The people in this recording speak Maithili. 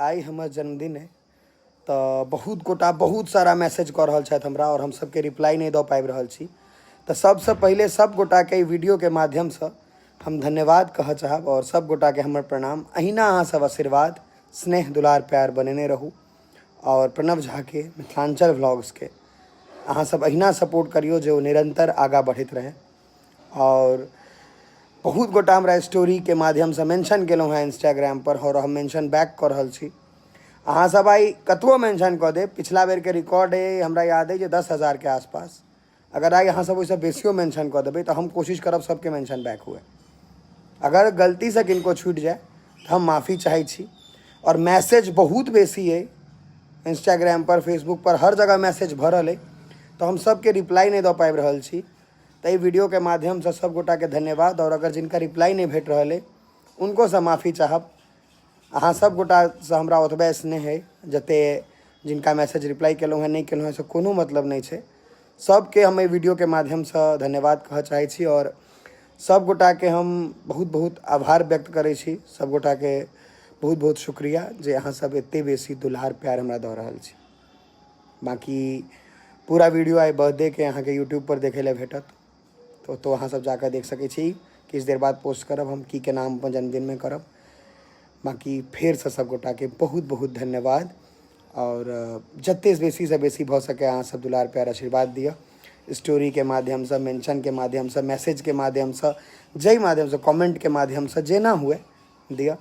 आइ हमर जन्मदिन अइ तऽ बहुत गोटा बहुत सारा मैसेज कऽ रहल छथि हमरा आओर हम सबके रिप्लाई नहि दऽ पाबि रहल छी। तऽ सबसँ पहिले सब गोटाके एहि वीडियोके माध्यमसँ हम धन्यवाद कहऽ चाहब आओर सब गोटाके हमर प्रणाम। अहिना अहाँ सब आशीर्वाद, स्नेह, दुलार, प्यार बनेने रहू आओर प्रणव झाके मिथिलाञ्चल व्लॉग्सके अहाँ सब अहिना सपोर्ट करियौ जे ओ निरन्तर आगाँ बढ़ैत रहै। आओर बहुत गोटा हमरा स्टोरीके माध्यमसँ मेंशन केलहुँ हेँ इंस्टाग्रामपर आओर हम मेंशन बैक कऽ रहल छी। अहाँ सब आइ कतबो मेंशन कऽ देब, पिछला बेरके रिकॉर्ड अइ हमरा याद अइ जे 10,000के आसपास। अगर आइ अहाँ सब ओहिसँ बेसियो मेंशन कऽ देबै तऽ हम कोशिश करब सबके मेंशन बैक हुए। अगर गलतीसँ किनको छूटि जाय तऽ हम माफी चाहै छी। आओर मैसेज बहुत बेसी अइ इंस्टाग्राम पर, फेसबुक पर, हर जगह मैसेज भरल अइ तऽ हम सबके रिप्लाई नहि दऽ पाबि रहल छी। तऽ एहि वीडियोके माध्यमसँ सब गोटाके धन्यवाद। आओर अगर जिनका रिप्लाई नहि भेट रहल अइ उनकोसँ माफी चाहब। अहाँ सब गोटासँ हमरा ओतबे स्नेह अइ जते जिनका मैसेज रिप्लाई केलहुँ हेँ नहि केलहुँ हेँ से कोनो मतलब नहि छै। सबके हम एहि वीडियोके माध्यमसँ धन्यवाद कहऽ चाहै छी आओर सब गोटाके हम बहुत बहुत आभार व्यक्त करै छी। सब गोटाके बहुत बहुत शुक्रिया जे अहाँ सब एते बेसी दुलार प्यार हमरा दऽ रहल छी। बाँकी पूरा वीडियो आइ बर्थडेके अहाँके यूट्यूबपर देखै लए भेटत, तऽ ओतौ अहाँ सब जाकऽ देख सकै छी। किछु देर बाद पोस्ट करब हम की केना हम अपन जन्मदिनमे करब। बाँकी फेरसँ सब गोटाके बहुत बहुत धन्यवाद। आओर जते बेसीसँ बेसी भऽ सकै अहाँ सब दुलार प्यार आशीर्वाद दिअ स्टोरीके माध्यमसँ, मेंशनके माध्यमसँ, मैसेजके माध्यमसँ, जाहि माध्यमसँ, कमेंटके माध्यमसँ, जेना हुए दिअ।